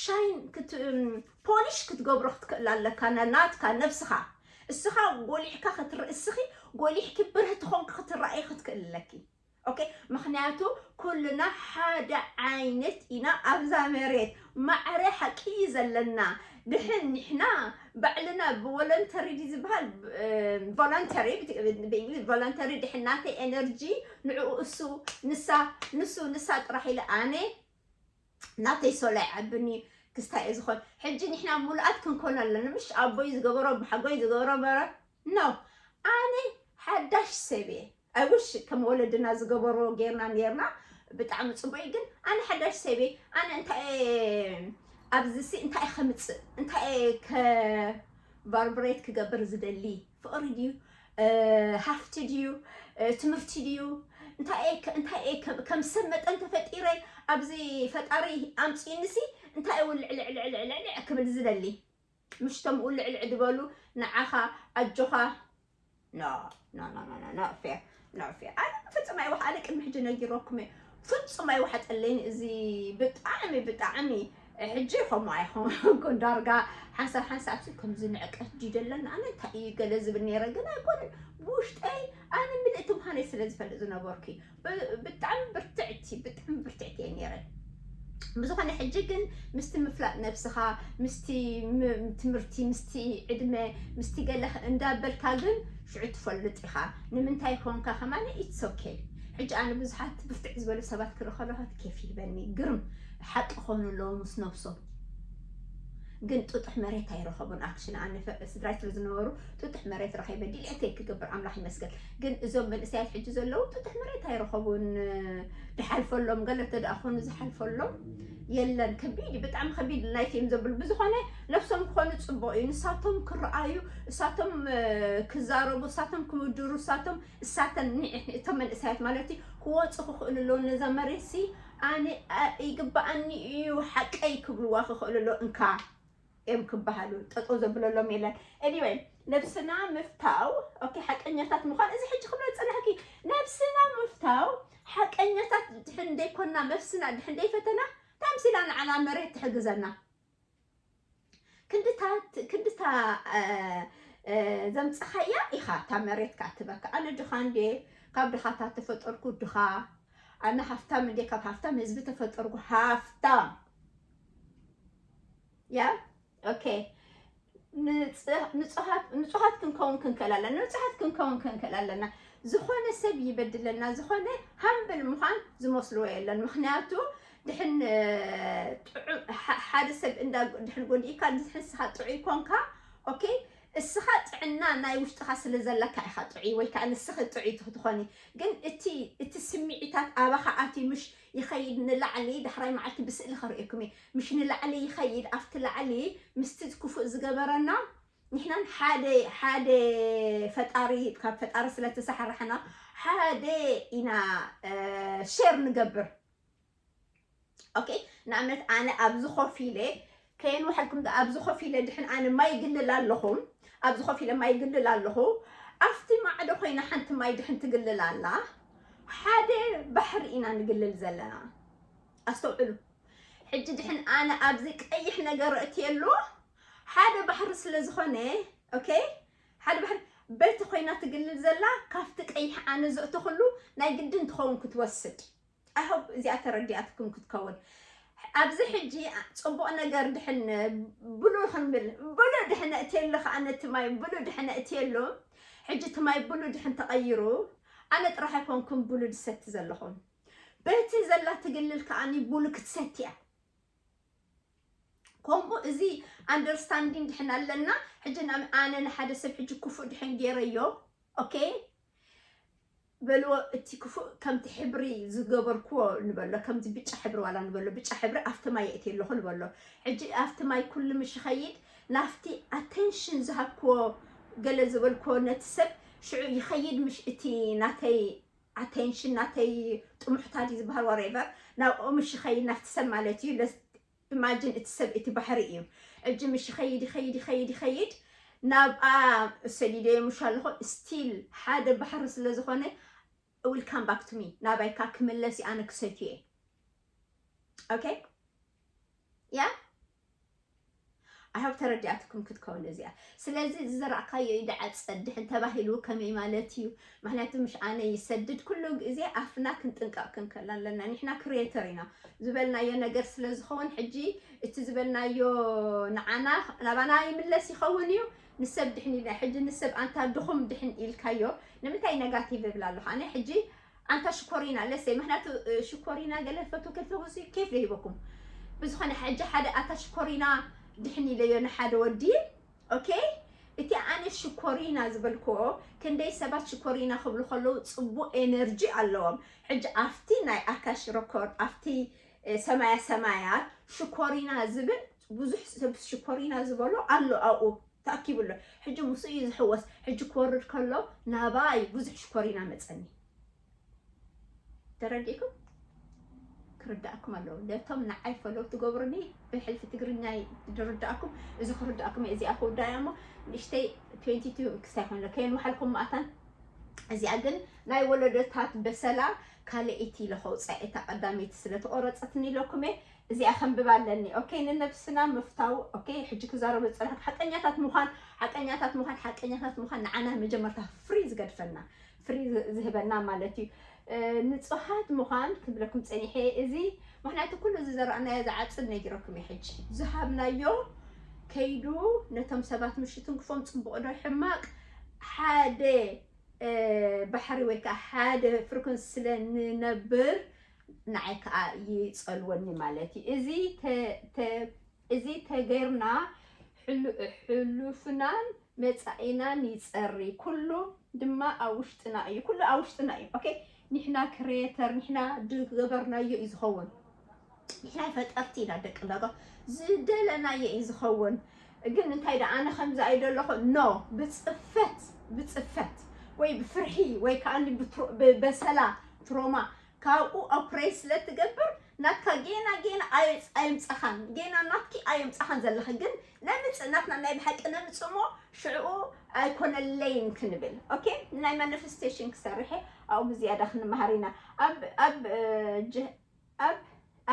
ሻይን ክት- እም፣ ፖሊሽ ክትገብሮ ክትክእል ኣለካ። ና- ናትካ ነብስኻ እስኻ ጎሊሕካ ክትርኢ፣ እስኺ ጎሊሕኪ ብርህ ትኾንኪ ክትረኣይ ክትክእል ኣለኪ። ኦኬ፣ ምኽንያቱ ኩልና ሓደ ዓይነት ኢና ኣብዛ መሬት። ማዕረ ሓቂ እዩ ዘለና። ድሕን ንሕና ባዕልና ብቮለንተሪ ድዩ ዝበሃል? ብ- እ፣ ቮለንተሪ ብት- ብእንግሊዝ ቮለንተሪ። ድሕን ናተይ ኤነርጂ ንዕኡ እሱ ንሳ ንሱ ንሳ ጥራሕ ኢለ ኣነ ናተይ ሶላ ይዓብኒ ክስታይ እየ ዝኾን። ሕጂ ንሕና ሙሉኣት ክንኮን ኣለና። ምሽ ኣቦይ ዝገበሮ፣ ብሓጎይ ዝገበሮ በረ ኖ፣ ኣነ ሓዳሽ ሰብ እየ። ኣይውሽ ከም ወለድና ዝገበሮ ጌርና ኔርና ብጣዕሚ ጽቡቅ እዩ። ግን ኣነ ሓዳሽ ሰብ እየ። ኣነ እንታይ እየ ኣብዚ ሲ እንታይ እየ ከምጽእ? እንታይ እየ ከ ቫርብሬት ክገብር ዝደሊ? ፍቕሪ ድዩ? ሃፍቲ ድዩ? ትምህርቲ ድዩ? እንታይ እየ ከ- እንታይ እየ ከ- ከም ሰብ መጠን ተፈጢረ ኣብዚ ፈጣሪ ኣምጺእንሲ እንታይ እየ ውልዕልዕልዕልዕልዕ ክብል ዝደሊ? ምሽቶም ውልዕልዕ ዝበሉ ንዓኻ ኣጆኻ። ኖ ኖ ኖ ኖ ኖ ኖ ፌር ኖ ፌር። ኣነ ፍጹም ኣይወሓ ኣነ ቅድሚ ሕጂ ነጊረኩም እየ። ፍጹም ኣይወሓጠለይን እዚ። ብጣዕሚ ብጣዕሚ ሕጂ ከምኡ ኣይኮንኩን። ዳርጋ ሓንሳብ ሓንሳብ ሲ ከምዚ ንዕቀት ድዩ ደለና ኣነ እንታይ እዩ ገለ ዝብል ነይረ፣ ግን ኣይኮንን። ብውሽጠይ ኣነ ምልእቲ ምዃነይ ስለ ዝፈልጥ ዝነበርኩ እዩ። ብ- ብጣዕሚ ብርትዕቲ ብጣዕሚ ብርትዕቲ እየ ነይረ። ብዝኾነ ሕጂ ግን ምስቲ ምፍላጥ ነብስኻ፣ ምስቲ ም- ትምህርቲ፣ ምስቲ ዕድመ፣ ምስቲ ገለ እንዳበልካ ግን ሽዑ ትፈልጥ ኢኻ ንምንታይ ኮንካ ከማን። ኢትስ ኦኬ። ሕጂ ኣነ ብዙሓት ብርትዕ ዝበሉ ሰባት ክርኢ ከለኹ ኬፍ ይህበኒ። ግርም ሓቂ ኾኑ ኣለዉ ምስ ነብሶም። ግን ጥጡሕ መሬት ኣይረኸቡን። ኣክሽን ኣነ ፈ- ስድራይ ስለ ዝነበሩ ጥጡሕ መሬት ረኺበ ዲሌት ክገብር ኣምላኽ ይመስገን። ግን እዞም መንእሰያት ሕጂ ዘለዉ ጥጡሕ መሬት ኣይረኸቡን። ድሓልፈሎም ገለ እንተ ደኣ ኾኑ ዝሓልፈሎም የለን። ከቢድ እዩ፣ ብጣዕሚ ከቢድ ላይፍ እዮም ዘብሉ። ብዝኾነ ነብሶም ክኾኑ ጽቡቕ እዩ። ንሳቶም ክረኣዩ፣ እሳቶም እ፣ ክዛረቡ፣ እሳቶም ክውድሩ፣ እሳቶም እሳተን ኒ- እቶም መንእሰያት ማለት እዩ ክወፁ ክኽእሉ ኣለዎ። ነዛ መሬት ሲ ኣነ እ፣ ይግባኣኒ እዩ ሓቀይ ክብልዋ ክኽእሉ ኣለዎ። እንካ እዮም ክበሃሉ። ጠጠው ዘብለሎም የለን። ኤኒወይ ነብስና ምፍታው። ኦኬ ሓቀኛታት ምዃን እዚ ሕጂ ክብሎ ዝጸናሕኪ ነብስና ምፍታው። ሓቀኛታት ድሕን ደይኮና ነብስና ድሕን ደይፈተና ታምሲላ ንዓና መሬት ትሕግዘና። ክንድታት ክንድታ እ፣ እ፣ ዘምጽኻያ ኢኻ እታ መሬት ከኣ ትበካ። ኣነ ድኻ እንዴ ካብ ድኻታት ተፈጠርኩ ድኻ። ኣነ ሃፍታም እንዴ ካብ ሃፍታም ህዝቢ ተፈጠርኩ ሃፍታም። ያ ኦኬ። ንጽ- ንጹሃት ንጹሃት ክንከውን ክንክእል ኣለና። ንጹሃት ክንከውን ክንክእል ኣለና። ዝኾነ ሰብ ይበድለና፣ ዝኾነ ሃምብል ምዃን ዝመስልዎ የለን። ምኽንያቱ ድሕን እ፣ ጥዑ- ሓ- ሓደ ሰብ እንዳ ድሕን ጎዲእካ ንስኻ ጥዑይ ኮንካ። ኦኬ እስኻ ጥዕና ናይ ውሽጥኻ ስለ ዘለካ ኢኻ ጥዑይ ወይ ከዓ ንስኺ ጥዑይ ትኾኒ። ግን እቲ እቲ ስምዒታት ኣባኻ ኣትዩ ምሽ ይኸይድ ንላዕሊ፣ ዳሕራይ መዓልቲ ብስእሊ ከርእየኩም እየ። ምሽ ንላዕሊ ይኸይድ፣ ኣብቲ ላዕሊ ምስቲ ክፉእ ዝገበረና ንሕናን ሓደ ሓደ ፈጣሪ ካብ ፈጣሪ ስለ ተሳሕራሕና ሓደ ኢና እ፣ ሼር ንገብር። ኦኬ ንኣብነት ኣነ ኣብዚ ኮፍ ኢለ ከየንውሐልኩም ዶ ኣብዚ ኮፍ ኢለ ድሕን ኣነ ማይ ይግልል ኣለኹም ኣብዚ ኮፍ ኢለ ማይ ይግልል ኣለኹ ኣብቲ ማዕዶ ኮይና ሓንቲ ማይ ድሕን ትግልል ኣላ ሓደ ባሕሪ ኢና ንግልል ዘለና ኣስተውዕሉ ሕጂ ድሕን ኣነ ኣብዚ ቀይሕ ነገር እትየሉ ሓደ ባሕሪ ስለ ዝኾነ፣ ኦኬ፣ ሓደ ባሕሪ በቲ ኮይና ትግልል ዘላ ካብቲ ቀይሕ ኣነ ዘእተኽሉ ናይ ግድን ትኸውን ክትወስድ። I hope እዚኣ ተረዲኣትኩም ክትከውን። ኣብዚ ሕጂ ጽቡቕ ነገር ድሕን ብሉ ክንብል፣ ብሉ ድሕን እትየሉ ከኣ ነቲ ማይ ብሉ ድሕን እትየሉ። ሕጂ እቲ ማይ ብሉ ድሕን ተቐይሩ፣ ኣነ ጥራሕ ኣይኮንኩም ብሉ ድሰቲ ዘለኹም። በቲ ዘላ ትግልል ከኣ ብሉ ክትሰቲ እያ። ከምኡ እዚ understanding ድሕን ኣለና። ሕጂ ናብ ኣነ ንሓደ ሰብ ሕጂ ክፉእ ድሕን ገይረዮ፣ ኦኬ፣ በልዎ፣ እቲ ክፉእ ከምቲ ሕብሪ ዝገበርክዎ ንበሎ፣ ከምዚ ብጫ ሕብሪ ዋላ ንበሎ፣ ብጫ ሕብሪ ኣብቲ ማይ የእትየ ኣለኹ ንበሎ። ሕጂ ኣብቲ ማይ ኩሉ ምሽ ይኸይድ፣ ናብቲ attention ዝሃብክዎ ገለ ዝበልክዎ ነቲ ሰብ ሽዑ ይኸይድ፣ ምሽ እቲ ናተይ attention፣ ናተይ ጥሙሕታ ድዩ ዝበሃል፣ whatever፣ ናብኡ ምሽ ይኸይድ፣ ናብቲ ሰብ ማለት እዩ። ለስ-፣ imagine እቲ ሰብ እቲ ባሕሪ እዩ። ሕጂ ምሽ ይኸይድ፣ ይኸይድ፣ ይኸይድ፣ ይኸይድ፣ ናብኣ ሰዲደዮ ምሽ ኣለኹ፣ still ሓደ ባሕሪ ስለ ዝኾነ will come back to me፣ ናባይ ከኣ ክምለስ እዩ፣ ኣነ ክሰትዮ እየ። ኦኬ? ያ? I hope ተረዲኣትኩም ክትከውን እዚኣ። ስለዚ ዝዘራእካዮ እዩ ደኣ ጸድሕ እንተባሂሉ ከመይ ማለት እዩ? ምኽንያቱ ምሽ ኣነ ይሰድድ፣ ኩሉ ግዜ ኣፍና ክንጥንቀቕ ክንክእል ኣለና። ንሕና creator ኢና። ዝበልናዮ ነገር ስለ ዝኸውን፣ ሕጂ እቲ ዝበልናዮ ንዓና፣ ናባና ይምለስ ይኸውን እዩ። ንሰብ ድሕን ኢልና፣ ሕጂ ንሰብ ኣንታ ድኹም ድሕን ኢልካዮ፣ ንምንታይ negative እብል ኣለኹ? ኣነ ሕጂ ኣንታ ሽኮሪና፣ ለሰይ፣ ምኽንያቱ፣ እ፣ ሽኮሪና ገለ ፈትው ከይትፈትው ሲ ኬፍ ዘይህበኩም። ብዝኾነ፣ ሕጂ ሓደ ኣታ ሽኮሪና ድሕን ኢለዮ ንሓደ ወዲ፣ ኦኬ? እቲ ኣነ ሽኮሪና ዝበልክዎ፣ ክንደይ ሰባት ሽኮሪና ክብሉ ከለዉ ጽቡቕ ኤነርጂ ኣለዎም። ሕጂ ኣብቲ ናይ ኣካሽ ረኮርድ፣ ኣብቲ፣ እ፣ ሰማያ ሰማያት ሽኮሪና ዝብል ብዙሕ ሰብ ሽኮሪና ዝበሎ ኣሎ ኣብኡ። ተኣኪቡ ኣሎ። ሕጂ ምስኡ እዩ ዝሕወስ። ሕጂ ክወርድ ከሎ ናባይ ብዙሕ ሽኮሪና መጸኒ። ተረዲእኩም? ክርዳእኩም ኣለዎ። ነቶም ንዓይ ፈለው ትገብሩኒ ብሕልፊ ትግርኛ ዝርዳእኩም፣ እዚ ክርዳእኩም እየ። እዚኣ ክውዳያ እሞ ንእሽተይ twenty two ክሳይ ኮይነ ከየን መሓልኩም ማእታን። እዚኣ ግን ናይ ወለዶታት በሰላ ካልኣይቲ ኢለ ከውፅኣ እታ ቀዳመይቲ ስለ ተቆረፀትኒ ኢለኩም እየ። እዚኣ ከንብባ ኣለኒ። ኦኬ፣ ንነብስና ምፍታው። ኦኬ፣ ሕጂ ክዛረብ ዝጸናሕኩ ሓቀኛታት ምዃን፣ ሓቀኛታት ምዃን፣ ሓቀኛታት ምዃን ንዓና መጀመርታ ፍሪ ዝገድፈና፣ ፍሪ ዝ-፣ ዝህበና ማለት እዩ። እ፣ ንጹሃት ምዃን ክብለኩም ጸኒሐ። እዚ ምኽንያቱ ኩሉ እዚ ዘራእናዮ ዝዓጽድ ነጊረኩም እየ። ሕጂ ዝሃብናዮ ከይዱ ነቶም ሰባት ምሽትንክፎም ጽቡቕ ዶ ሕማቕ ሓደ እ፣ ባሕሪ ወይ ከዓ ሓደ ፍሪኮንሲ ስለ ንነብር ንዓይ ከዓ ይጸልወኒ ማለት እዩ። እዚ ተ-፣ ተ-፣ እዚ ተገይርና ሕሉ-፣ ሕሉፍናን መጻኢናን ይጸሪ። ኩሉ ድማ ኣብ ውሽጥና እዩ። ኩሉ ኣብ ውሽጥና እዩ። ኦኬ? ንሕና ክሬተር፣ ንሕና ዝገበርናዮ እዩ ዝኸውን። ንሕና ፈጠርቲ ኢና ደቂ ለጋ። ዝደለናዮ እዩ ዝኸውን። ግን እንታይ ደኣ ኣነ ከምዚ ኣይደለኹ፣ ኖ፣ ብጽፈት፣ ብጽፈት ወይ ብፍርሒ ወይ ከኣ ብትሮ-፣ ብበሰላ ትሮማ ካብኡ ኦፕሬት ስለ ትገብር ናትካ ጌና ጌና ኣይ-፣ ኣየምጻኻን፣ ጌና ናትኪ ኣየምጻኻን ዘለኺ። ግን ነምጽእ፣ ናትና ናይ ብሓቂ ነምጽእ እሞ ሽዕኡ ኣይኮነለይን ክንብል። ኦኬ፣ ናይ ማኒፌስቴሽን ክሰርሕ እየ፣ ኣብኡ ብዝያዳ ክንመሃር ኢና። ኣብ፣ ኣብ፣ እ፣ ጀ-፣ ኣብ፣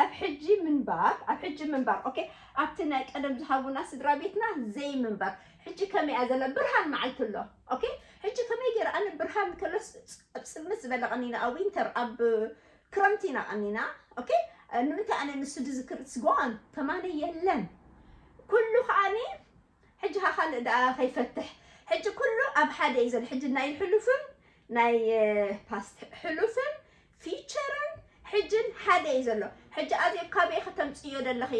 ኣብ ሕጂ ምንባር፣ ኣብ ሕጂ ምንባር፣ ኦኬ፣ ኣብቲ ናይ ቀደም ዝሃቡና ስድራ ቤትና ዘይምንባር። ሕጂ ከመይ እያ ዘላ? ብርሃን መዓልቲ ኣሎ። ኦኬ፣ ሕጂ ከመይ ገይረ ኣነ ብርሃን ከሎስ ኣብ ጽልምት ዝበለ ቀኒና፣ ኣብ ዊንተር፣ ኣብ ክረምቲ ኢና ቀኒና። ኦኬ፣ ንምንታይ ኣነ ንሱ ድዝክር? ስጓን ከማነ የለን። ኩሉ ከኣኒ ሕጂ ካ ካልእ ደኣ ከይፈትሕ። ሕጂ ኩሉ ኣብ ሓደ እዩ ዘሎ። ሕጂ ናይ ሕሉፍን ናይ፣ እ፣ ፓስት፣ ሕሉፍን ፊቸርን ሕጅን ሓደ እዩ ዘሎ። ሕጂ ኣዜብ ካበይ ከተምጽዮ ደለኺ?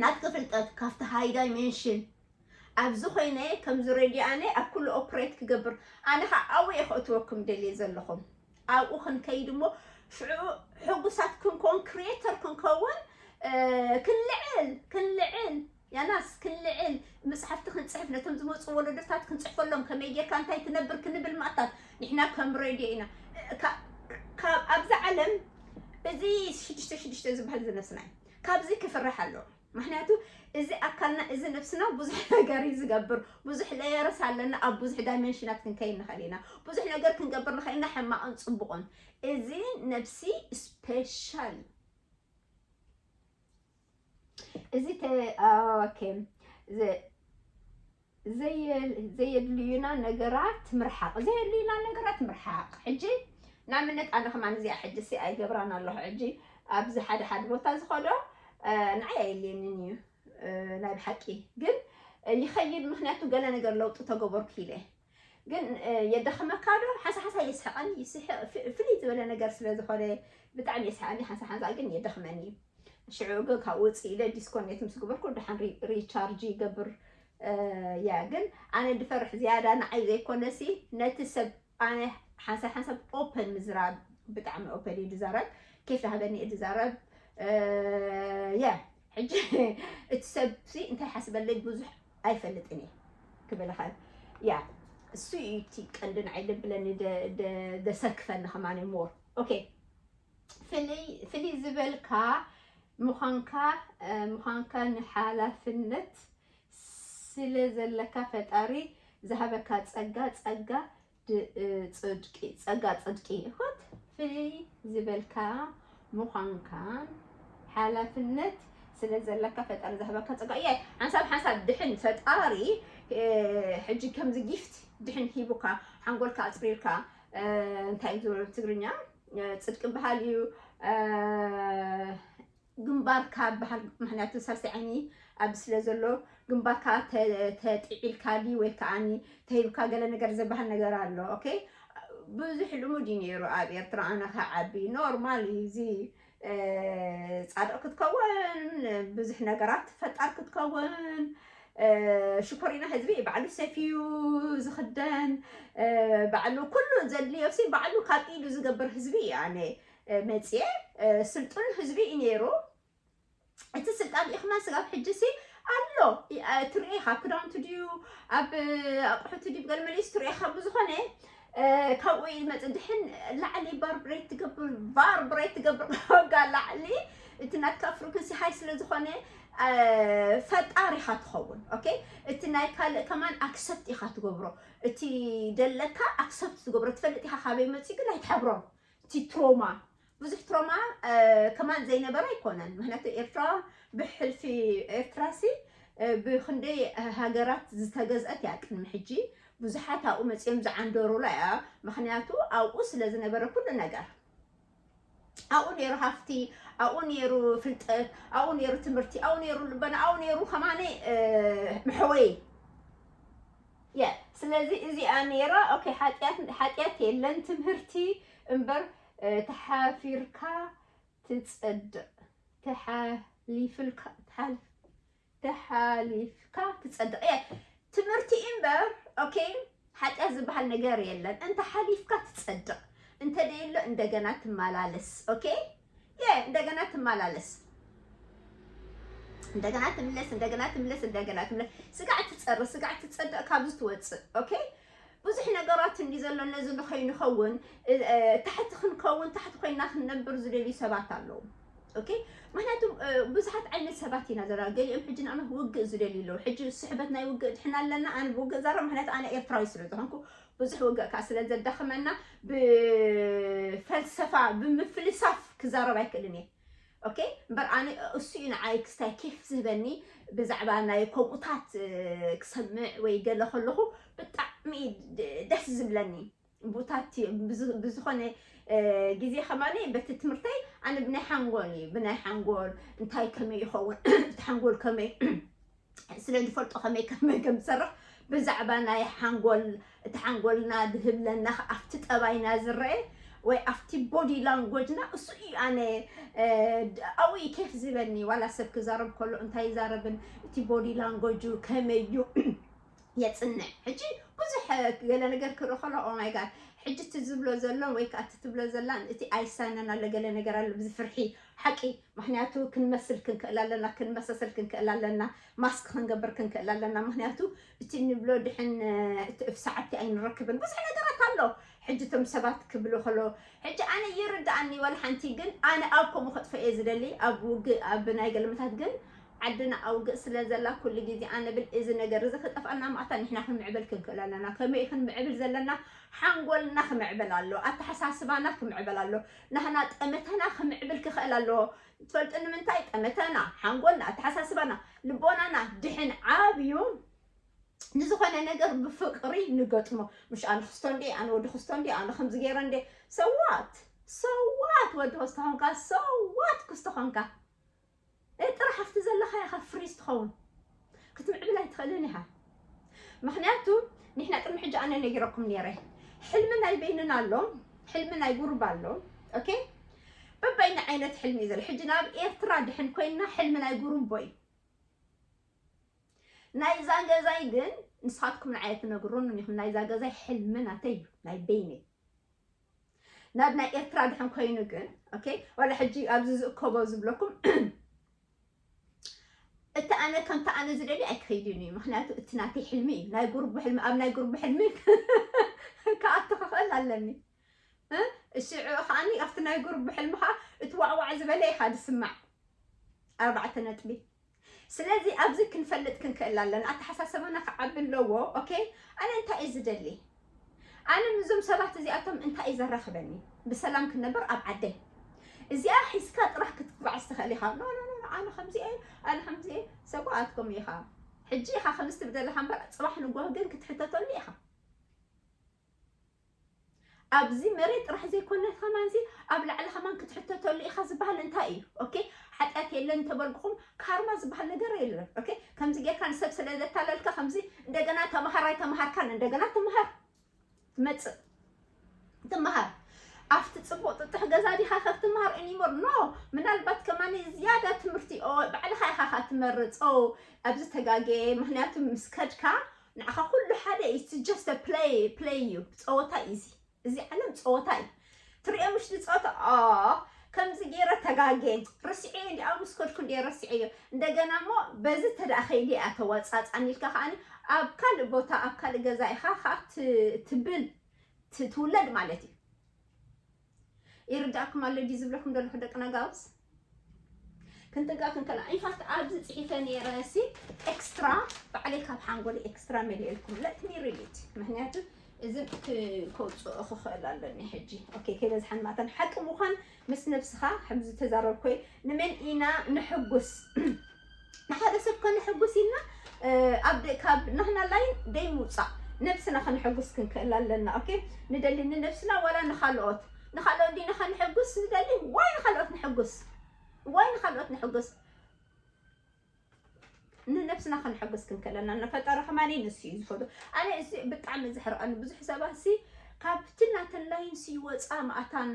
ናትኪ ፍልጠት ካብቲ ሃይ ዳይሜንሽን ኣብዚ ኮይነ ከምዚ ሬድዮ ኣነ ኣብ ኩሉ ኦፕሬት ክገብር፣ ኣነ ኸዓ ኣብኡ እየ ከእትወኩም ደልየ ዘለኹም። ኣብኡ ክንከይድ እሞ ሽዑ ሕጉሳት ክንከውን፣ ክሪኤተር ክንከውን፣ እ፣ ክንልዕል፣ ክንልዕል፣ ያናስ ክንልዕል፣ መጽሓፍቲ ክንጽሕፍ፣ ነቶም ዝመጹ ወለዶታት ክንጽሕፈሎም፣ ከመይ ጌርካ እንታይ ትነብር ክንብል ማእታት፣ ንሕና ከም ሬድዮ ኢና። ካ-፣ ካብ ኣብዛ ዓለም እዚ ሽዱሽተ ሽዱሽተ ዝበሃል እዚ ነብስና እዩ። ካብዚ ክፍራሕ ኣለዎ። ምኽንያቱ እዚ ኣካልና፣ እዚ ነብስና ብዙሕ ነገር እዩ ዝገብር። ብዙሕ ሌየርስ ኣለና። ኣብ ብዙሕ ዳይሜንሽናት ክንከይድ ንኽእል ኢና። ብዙሕ ነገር ክንገብር ንኽእል ኢና፣ ሕማቕን ጽቡቕን። እዚ ነብሲ ስፔሻል እዩ። እዚ ተ ኦኬ ዘ ዘየድልዩና ነገራት ምርሓቕ። ዘየድልዩና ነገራት ምርሓቕ። ሕጂ ንኣብነት ኣነ ከማን እዚኣ ሕጂ ሲ ኣይገብራን ኣለኹ። ሕጂ ኣብዚ ሓደ ሓደ ቦታ ዝኸዶ ንዓይ ኣየድልየንን እዩ ናይ ብሓቂ ግን ይኸይድ። ምክንያቱ ገለ ነገር ለውጢ ተገበርኩ ኢለ ግን የደኽመካ ዶ? ሓንሳ ሓንሳ የስሕቐኒ። ፍልይ ዝበለ ነገር ስለ ዝኾነ ብጣዕሚ የስሕቐኒ። ሓንሳ ሓንሳ ግን የደኽመኒ። ሽዑ ግን ካብ ውፅእ ኢለ ዲስኮኔት ምስ ግበርኩ ደሓን ሪቻርጅ ይገብር። ያ ግን ኣነ ድፈርሕ ዝያዳ ንዓይ ዘይኮነሲ ነቲ ሰብ ኣነ ሓንሳብ ሓንሳብ ኦፐን ምዝራብ ብጣዕሚ ኦፐን እዩ ድዛረብ። ኬፍ ዳሃበኒ እዩ ድዛረብ። ያ ሕጂ እቲ ሰብ ሲ እንታይ ሓስበለይ ብዙሕ ኣይፈልጥን እየ ክብል ኸ ያ እሱ እዩ እቲ ቀንዲ ንዓይ ደብለኒ ደሰክፈኒ ከማን ሞር ኦኬ ፍልይ ዝበልካ ምዃንካ ምዃንካ ንሓላፍነት ስለ ዘለካ ፈጣሪ ዝሃበካ ጸጋ ጸጋ ጽድቂ ጸጋ ጽድቂ ይኹት ፍልይ ዝበልካ ምዃንካን ሓላፍነት ስለ ዘለካ ፈጣሪ ዝሃበካ ጸጋ እየ ሓንሳብ ሓንሳብ ድሕን ፈጣሪ ሕጂ ከምዚ ጊፍት ድሕን ሂቡካ ሓንጎልካ ኣጽሪርካ እንታይ እዩ ዝበሎ ብትግርኛ ጽድቂ በሃል እዩ ግንባርካ በሃል ምክንያቱ ሳልሲ ዓይኒ ኣብ ስለ ዘሎ ግንባርካ ተጥዒልካ ድዩ ወይ ከዓ ተሂብካ ገለ ነገር ዝበሃል ነገር ኣሎ ኦኬ ብዙሕ ልሙድ እዩ ነይሩ ኣብ ኤርትራ ኣነ ከዓቢ ኖርማል እዩ እዚ ጻድቕ ክትከውን ብዙሕ ነገራት ፈጣር ክትከውን ሽኮሪና ህዝቢ ባዕሉ ሰፊዩ ዝኽደን ባዕሉ ኩሉ ዘድልዮ ሲ ባዕሉ ካብ ኢዱ ዝገብር ህዝቢ እዩ ኣነ መፅየ ስልጡን ህዝቢ እዩ ነይሩ እቲ ስልጣን ኢኽማ ስጋብ ሕጂ ሲ ኣሎ ትርኤ ካብ ክዳውንቱ ድዩ ኣብ ኣቑሑቱ ድዩ ገለ መሊስ ትርኤ ካብ ዝኾነ ካብኡ ይመፅእ ድሕን ላዕሊ ቫርብሬት ትገብር ቫርብሬት ትገብር ዋጋ ላዕሊ እቲ ናትካ ፍሪኩንሲ ሃይ ስለ ዝኾነ ፈጣር ኢኻ ትኸውን ኦኬ እቲ ናይ ካልእ ከማን ኣክሰፕት ኢኻ ትገብሮ እቲ ደለካ ኣክሰፕት ትገብሮ ትፈልጥ ኢኻ ካበይ መፂኡ ግን ኣይትሓብሮም እቲ ትሮማ ብዙሕ ትሮማ ከማን ዘይነበረ ኣይኮነን ምክንያቱ ኤርትራ ብሕልፊ ኤርትራ ሲ ብክንደይ ሃገራት ዝተገዝአት እያ ቅድሚ ሕጂ ብዙሓት ኣብኡ መፅኦም ዝዓንደሩላ እያ ምክንያቱ ኣብኡ ስለ ዝነበረ ኩሉ ነገር ኣብኡ ነይሩ ሃፍቲ ኣብኡ ነይሩ ፍልጠት ኣብኡ ነይሩ ትምህርቲ ኣብኡ ነይሩ ልበና ኣብኡ ነይሩ ከማነ መሕወይ የ ስለዚ እዚኣ ነይራ ሓጢኣት የለን ትምህርቲ እምበር ተሓፊርካ ትፀድቕ ተሓሊፍልካ ተሓሊፍካ ትጸድቕ እየ ትምህርቲ እምበር ኦኬ ሓጢኣት ዝበሃል ነገር የለን እንተ ሓሊፍካ ትጸድቕ እንተ ደየሎ እንደገና ትመላለስ ኦኬ የ እንደገና ትመላለስ እንደገና ትምለስ እንደገና ትምለስ እንደገና ትምለስ ስጋዕ ትጸር ስጋዕ ትጸድቕ ካብዚ ትወጽእ ኦኬ ብዙሕ ነገራት እንዲ ዘሎ ነዚ ንኸይንኸውን ታሕቲ ክንከውን ታሕቲ ኮይና ክንነብር ዝደልዩ ሰባት ኣለዉ ኦኬ ምክንያቱ ብዙሓት ዓይነት ሰባት ኢና ዘራ ገሊኦም ሕጂ ንኣመት ውግእ ዝደልዩ ኣለዉ ሕጂ ስሕበት ናይ ውግእ ድሕና ኣለና ኣነ ብውግእ ዘራ ምክንያቱ ኣነ ኤርትራዊ ስለ ዝኾንኩ ብዙሕ ውግእ ከዓ ስለ ዘዳኽመና ብፈልሰፋ ብምፍልሳፍ ክዛረብ ኣይክእልን እየ ኦኬ እምበር ኣነ እሱ እዩ ንዓይ ክስታይ ኬፍ ዝህበኒ ብዛዕባ ናይ ከምኡታት ክሰምዕ ወይ ገለ ከለኹ ብጣዕሚ ደስ ዝብለኒ ብኡታት ብዝኾነ ግዜ ከማኒ በቲ ትምህርተይ ኣነ ብናይ ሓንጎል እዩ ብናይ ሓንጎል እንታይ ከመይ ይኸውን እቲ ሓንጎል ከመይ ስለ ዝፈልጦ ከመይ ከመይ ከም ዝሰርሕ ብዛዕባ ናይ ሓንጎል እቲ ሓንጎልና ዝህብለና ኣብቲ ጠባይና ዝረአ ወይ ኣብቲ ቦዲ ላንጎጅና እሱ እዩ ኣነ ኣብኡ እዩ ኬፍ ዝበኒ ዋላ ሰብ ክዛረብ ከሎ እንታይ ይዛረብን እቲ ቦዲ ላንጎጁ ከመይ እዩ የፅንዕ ሕጂ ብዙሕ ገለ ነገር ክርኢ ከሎ ኦማይ ጋድ ሕጂ እቲ ዝብሎ ዘሎን ወይ ከዓ እቲ ትብሎ ዘላን እቲ ኣይሳነን ኣሎ ገለ ነገር ኣሎ ብዚ ፍርሒ ሓቂ ምክንያቱ ክንመስል ክንክእል ኣለና ክንመሳሰል ክንክእል ኣለና ማስክ ክንገብር ክንክእል ኣለና ምክንያቱ እቲ ንብሎ ድሕን እቲ እፍ ሰዓብቲ ኣይንረክብን ብዙሕ ነገራት ኣሎ ሕጂ እቶም ሰባት ክብሉ ከሎ ሕጂ ኣነ ይርድኣኒ ዋላ ሓንቲ ግን ኣነ ኣብ ከምኡ ከጥፈ እየ ዝደሊ ኣብ ውግእ ኣብ ናይ ገለመታት ግን ዓድና ኣውግእ ስለ ዘላ ኩሉ ግዜ ኣነ ብል እዚ ነገር እዚ ክጠፍኣና ማእታ ንሕና ክንምዕብል ክንክእል ኣለና ከመይ ክንምዕብል ዘለና ሓንጎልና ክምዕብል ኣሎ ኣተሓሳስባና ክምዕብል ኣሎ ናህና ጠመተና ክምዕብል ክኽእል ኣለዎ ትፈልጡ ንምንታይ? ጠመተና፣ ሓንጎልና፣ ኣተሓሳስባና፣ ልቦናና ድሕን ዓብዩ ንዝኾነ ነገር ብፍቕሪ ንገጥሞ። ምሽ ኣነ ክስቶ እንዴ፣ ኣነ ወዲ ክስቶ እንዴ፣ ኣነ ከምዚ ገይረ እንዴ። ሰዋት ሰዋት ወዲ ክስቶ ኾንካ፣ ሰዋት ክስቶ ኾንካ፣ ጥራሕ ኣብቲ ዘለኻ ኢኻ ፍሪዝ ትኸውን። ክትምዕብል ኣይትኽእልን ኢኻ። ምኽንያቱ ንሕና ቅድሚ ሕጂ ኣነ ነጊረኩም ነይረ፣ ሕልሚ ናይ በይንና ኣሎ፣ ሕልሚ ናይ ጉሩብ ኣሎ። ኦኬ፣ በበይኒ ዓይነት ሕልሚ እዩ ዘሎ። ሕጂ ናብ ኤርትራ ድሕን ኮይንና ሕልሚ ናይ ጉሩቦ እዩ። ናይዛ ገዛይ ግን ንስኻትኩም ንዓይ ኣይትነግሩን ኢኹም። ናይዛ ገዛይ ሕልሚ ናተይ እዩ፣ ናይ በይነይ። ናብ ናይ ኤርትራ ድሕን ኮይኑ ግን፣ ኦኬ፣ ዋላ ሕጂ ኣብዚ ዝእከቦ ዝብለኩም፣ እቲ ኣነ ከምቲ ኣነ ዝደሊ ኣይክኸይድን እዩ። ምኽንያቱ እቲ ናተይ ሕልሚ እዩ። ናይ ጉርቡ ሕልሚ፣ ኣብ ናይ ጉርቡ ሕልሚ ክኣቱ ክኽእል ኣለኒ። እ? እሺ፣ ዕኡ ከዓኒ ኣብቲ ናይ ጉርቡ ሕልሚ ከዓ እቲ ዋዕዋዕ ዝበለ ኢኻ ዝስማዕ። ኣርባዕተ ነጥቢ። ስለዚ ኣብዚ ክንፈልጥ ክንክእል ኣለና። ኣተሓሳሰባና ክዓቢ ኣለዎ። ኦኬ፣ ኣነ እንታይ እዩ ዝደሊ? ኣነ ምዞም ሰባት እዚኣቶም እንታይ እዩ ዘራኽበኒ? ብሰላም ክነበር ኣብ ዓደይ። እዚኣ ሒዝካ ጥራሕ ክትጓዓዝ ትኽእል ኢኻ። ኖ፣ ኖ፣ ኖ፣ ኖ፣ ኣነ ከምዚ እየ፣ ኣነ ከምዚ እየ። ሰጓኣትኩም ኢኻ። ሕጂ ኢኻ ከምዚ ትብል ዘለኻ እምበር፣ ጽባሕ ንግሆ ግን ክትሕተተሉ ኢኻ። ኣብዚ መሬት ጥራሕ ዘይኮነ ከማንዚ ኣብ ላዕሊ ከማን ክትሕተተሉ ኢኻ ዝበሃል እንታይ እዩ? ኦኬ፣ ሓጢኣት የለን እንተበልኩኹም ካርማ ዝበሃል ነገር የለን። ኦኬ፣ ከምዚ ጌርካ ንሰብ ስለ ዘታለልካ ከምዚ እንደገና ተምሃር ኣይተምሃርካን እንደገና ትምሃር ትመጽእ ትምሃር። ኣብቲ ጽቡቕ ጥጥሕ ገዛ ዲኻ ካብ ትምሃር ኒሞር ኖ፣ ምናልባት ከማን ዝያዳ ትምህርቲ ኦ፣ ባዕልኻ ኢኻ ኻ ትመርጽ ኦ። ኣብዚ ተጋጌ። ምክንያቱ ምስ ከድካ ንዓኻ ኩሉ ሓደ እዩ። It's just a play፣ play እዩ፣ ጸወታ እዩ እዚ። እዚ ዓለም ጸወታ እዩ። ትሪኦ ምሽ ዝጸወታ ኦ፣ ከምዚ ገይረ ተጋጌ፣ ረሲዐዮ እንዲ ኣብ ምስ ከድኩ እንዲ ረሲዐዮ። እንደገና እሞ በዚ ተደኣ ከይዲ እያ ተዋጻጻኒ ኢልካ ከዓኒ ኣብ ካልእ ቦታ ኣብ ካልእ ገዛ ኢኻ ከኣ ት-፣ ትብል ት-፣ ትውለድ ማለት እዩ። ይርዳእኩም ኣሎ ድዩ ዝብለኩም ዘለኹ ደቂ ነጋውስ? ክንጥንቀቕ ክንከላ። ኢንፋክት ኣብዚ ጽሒፈ ነይረ ሲ ኤክስትራ ባዕለይ ካብ ሓንጎለይ ኤክስትራ መሊኤልኩም። Let me read it። ምክንያቱ እዚ ክ-፣ ከውፅኦ ክኽእል ኣለኒ ሕጂ። ኦኬ፣ ከይበዝሓን ማእታን ሓቂ ምዃን ምስ ነብስኻ ከምዚ ተዛረብኮይ ንመን ኢና ንሕጉስ? ንሓደ ሰብ ከነሕጉስ ኢልና፣ እ፣ ኣብ ደ-፣ ካብ ናህና ላይን ደይ ምውጻእ፣ ነብስና ከነሕጉስ ክንክእል ኣለና። ኦኬ፣ ንደሊ ንነብስና ዋላ ንኻልኦት? ንኻልኦት ዲና ከነሕጉስ ንደሊ? ዋይ ንኻልኦት ንሕጉስ? ዋይ ንኻልኦት ንሕጉስ? ንነብስና ከነሕጉስ ክንክእል ኣለና። ንፈጠረ ከማኒ ንሱ እዩ ዝፈቱ። ኣነ እዚ ብጣዕሚ ዘሕርቐኒ፣ ብዙሕ ሰባት ሲ ካብቲ ናተን ላይን ሲ ይወጻ ማእታን፣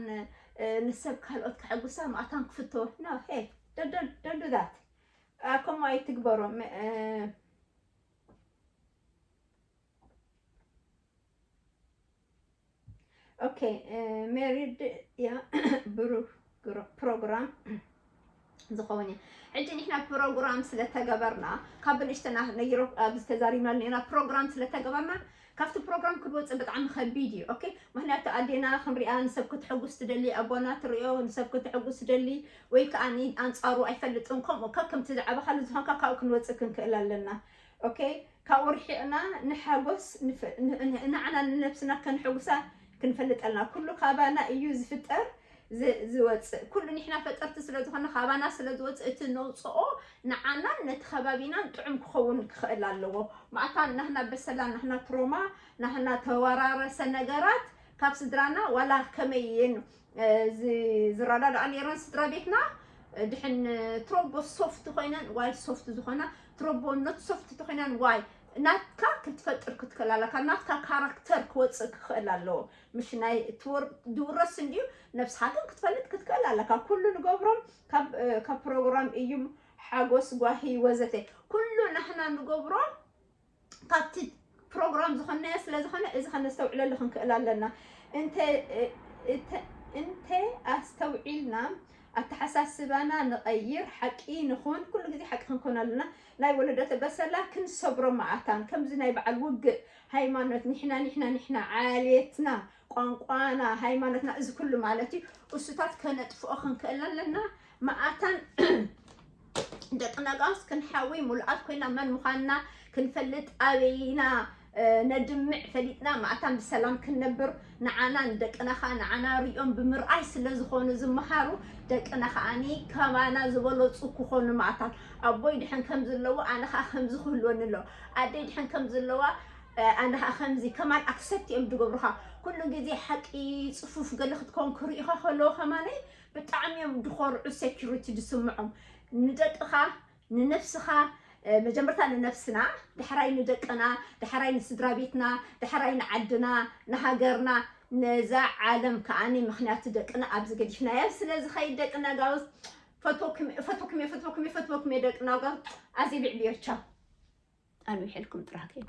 እ፣ ንሰብ ካልኦት ከሐጉሳ ማእታን ክፍቶ። No፣ ሄ፣ don't፣ don't፣ don't do that። አ፣ ከምኡ ኣይትግበሮ። መ-፣ እ፣ ኦኬ፣ እ፣ ሜሪድ እያ ብሩ-፣ ግሮ-፣ ፕሮግራም ዝኸውን እዩ። ሕጂ ንሕና ፕሮግራም ስለ ተገበርና፣ ካብ ብንእሽተና ነጊሮ ኣብዚ ተዛሪብና ነይርና፣ ፕሮግራም ስለ ተገበርና፣ ካብቲ ፕሮግራም ክትወጽእ ብጣዕሚ ከቢድ እዩ። ኦኬ፣ ምክንያቱ ኣዴና ክንሪኣ፣ ንሰብ ክትሕጉስ ትደሊ፣ ኣቦና ትሪኦ፣ ንሰብ ክትሕጉስ ትደሊ፣ ወይ ከኣ ኒ-፣ ኣንጻሩ ኣይፈልጥን፣ ከምኡ ከከምቲ ዝዓበኻሉ ዝኾንካ ካብኡ ክንወጽእ ክንክእል ኣለና። ኦኬ፣ ካብኡ ርሒቕና ንሓጎስ፣ ንፈ-፣ ን-፣ ን-፣ ንዓና ንነብስና ከንሕጉሳ ክንፈልጥ ኣለና። ኩሉ ካባና እዩ ዝፍጠር፣ ዝ-፣ ዝወጽእ። ኩሉ ንሕና ፈጠርቲ ስለ ዝኾነ ካባና ስለ ዝወጽእ እቲ ነውጽኦ ንዓናን ነቲ ከባቢናን ጥዑም ክኸውን ክኽእል ኣለዎ። ማእታ ናህና በሰላ፣ ናህና ትሮማ፣ ናህና ተወራረሰ ነገራት ካብ ስድራና ዋላ ከመይ እየን፣ እ፣ ዝ-፣ ዝረዳድኣ ነይረን ስድራ ቤትና፣ እ፣ ድሕን ትሮቦ ሶፍት ኮይነን ዋይ ሶፍት ዝኾና ትሮቦ ኖት ሶፍት ተኾይነን ዋይ ናትካ ክትፈጥር ክትክእል ኣለካ። ናትካ ካራክተር ክወጽእ ክኽእል ኣለዎ። ምሽ ናይ ትወር-፣ ድውረስ እንድዩ፣ ነብስኻ ግን ክትፈልጥ ክትክእል ኣለካ። ኩሉ ንገብሮም ካብ፣ እ፣ ካብ ፕሮግራም እዩም፣ ሓጎስ፣ ጓሂ ወዘተ። ኩሉ ናህና ንገብሮ ካብቲ ፕሮግራም ዝኾንናዮ ስለ ዝኾነ፣ እዚ ከነስተውዕለሉ ክንክእል ኣለና። እንተ፣ እ፣ እተ-፣ እንተ ኣስተውዒልና፣ ኣተሓሳስባና ንቐይር፣ ሓቂ ንኹን፣ ኩሉ ግዜ ሓቂ ክንኮን ኣለና። ናይ ወለዶተ በሰላ ክንሰብሮ መዓታን፣ ከምዚ ናይ በዓል ውግእ፣ ሃይማኖት፣ ንሕና፣ ንሕና፣ ንሕና፣ ዓሌትና፣ ቋንቋና፣ ሃይማኖትና፣ እዚ ኩሉ ማለት እዩ። እሱታት ከነጥፍኦ ክንክእል ኣለና። መኣታን ደቂ ነጋውስ ክንሓዊ ሙሉኣት ኮይና መን ምዃንና ክንፈልጥ ኣበይና ነድምዕ ፈሊጥና ማእታን ብሰላም ክንነብር ንዓና ንደቅና ከዓ ንዓና ሪኦም ብምርኣይ ስለ ዝኾኑ ዝመሃሩ ደቅና ከዓኒ ከማና ዝበለፁ ክኾኑ ማእታን ኣቦይ ድሕን ከም ዘለዎ ኣነ ከዓ ከምዚ ክህልወኒ ኣሎ ኣደይ ድሕን ከም ዘለዋ ኣነ ከዓ ከምዚ ከማን ኣክሰፕት እዮም ዝገብሩካ ኩሉ ግዜ ሓቂ ፅፉፍ ገለ ክትከውን ክርእዩካ ከለዎ ከማነይ ብጣዕሚ እዮም ድኮርዑ ሴኪሪቲ ዝስምዖም ንደቅኻ ንነብስኻ መጀመርታ ንነብስና ዳሕራይ ንደቅና ዳሕራይ ንስድራ ቤትና ዳሕራይ ንዓድና ንሃገርና ነዛ ዓለም ከዓኒ ምክንያቱ ደቅና ኣብዚ ገዲፍናዮ ስለ ዝኸይድ ደቅና ጋውስ ፈትወኩም ፈትወኩም ፈትወኩም ደቅና ጋውስ ኣዚ ብዕብዮ ቻው ኣንዊሐልኩም ጥራህ ከይኮነ